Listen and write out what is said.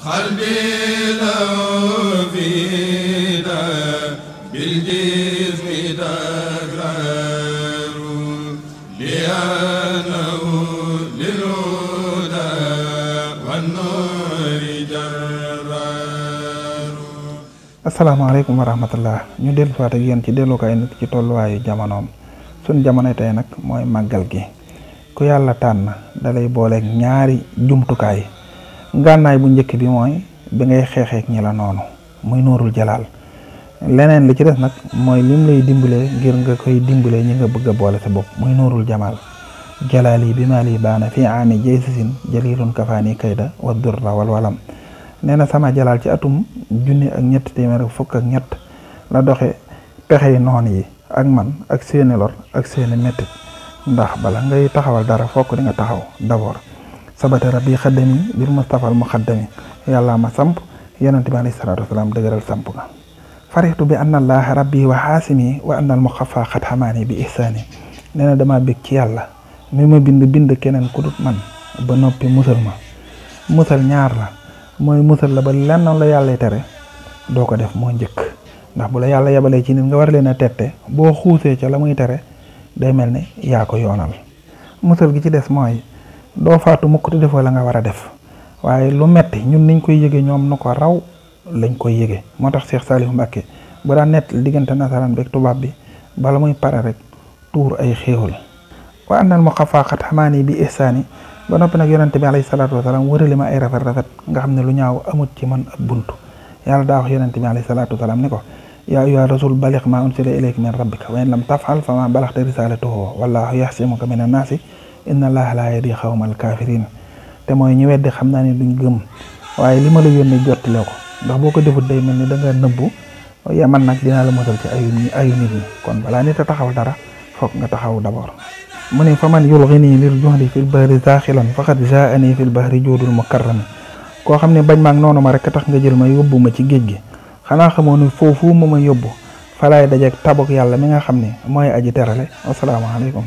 قلبي له فيدا بالجسم تكرار لأنه للهدى والنور جرار. asalaamaaleykum wa rahmatullah ñu dellu siwaat ak yéen ci dellukaay nit ci tolluwaayu jamonoom. suñ jamono tey nag mooy màggal gi ku yàlla tànn dalay booleeg ñaari jumtukaay. ngànnaay bu njëkk bi mooy bi ngay xeexeek ñi la noonu muy nuurul jalaal. leneen li ci des nag mooy lim lay dimbalee ngir nga koy dimbalee ñi nga bëgg a boole sa bopp muy nuurul jamaal. jalaal yi bi maa lii baana fii aami jaysisin jalilun kafaani kayda wa durra wal walam. nee na sama jalaal ci atum 1700 la doxe pexey noon yi ak man ak seeni lor ak seeni mettit ndax bala ngay taxawal dara fokk di nga taxaw d'abord. sabata rabbi xaddami bil mustafa al muxaddami yàlla ma samp yonent bi alayhi salaatu wasalaam dëgëral samp ga. farixtu bi anna allaha rabbi wa xaasimi wa anna al muxafa xat xamaani bi ihsaani. nee na dama bég ci yàlla mi ma bind keneen ku dut man ba noppi musal ma. musal ñaar la mooy musal la ba lenn la yàlla tere doo ko def moo njëkk ndax bu la yàlla yebalee ci nit nga war leen a tette boo xuusee ca la muy tere day mel ne yaa ko yoonal. musal gi ci des mooy doo faatu mukk te defoo la nga war a def waaye lu metti ñun niñ koy yëge ñoom nu ko raw lañ koy yëge moo tax Cheikh Saliou Mbacké bu daan nett diggante nasaraan beeg tubaab bi bala muy pare rek tuur ay xéewal. wa annal muxafaqat xamaani bi ihsaani ba noppi nag yonente bi alayhi salaatu wasalaam wërale ma ay rafet nga xam ne lu ñaaw amut ci man ab buntu yàlla daa wax yonente bi alayhi salaatu wasalaam ni ko yaa ayyuha rasul balligh ma unsila ilayka min rabbika wa in lam taf'al fa ma balaghta risalatahu wallahu yahsimuka min annaasi inna allaha la yahdi xawmal kaafiriin. te mooy ñu weddi xam naa ne duñ gëm waaye li ma la yónnee jottile ko ndax boo ko defut day mel ni da nga nëbbu ya man nag dinaa la mosal ci ayu nit ñi kon balaa nit a taxaw dara foog nga taxaw d'abord. mu ne fa man yulghini lil juhdi fil bahri zaaxilan faqad jaani fil bahri joodul mukarrami. koo xam ne bañ maag noonu ma rek tax nga jël ma yóbbu ma ci géej gi xanaa xamoo ne foofu ma yóbbu falaay dajeeg tabok yàlla mi nga xam ne mooy aji terale. asalaamaaleykum.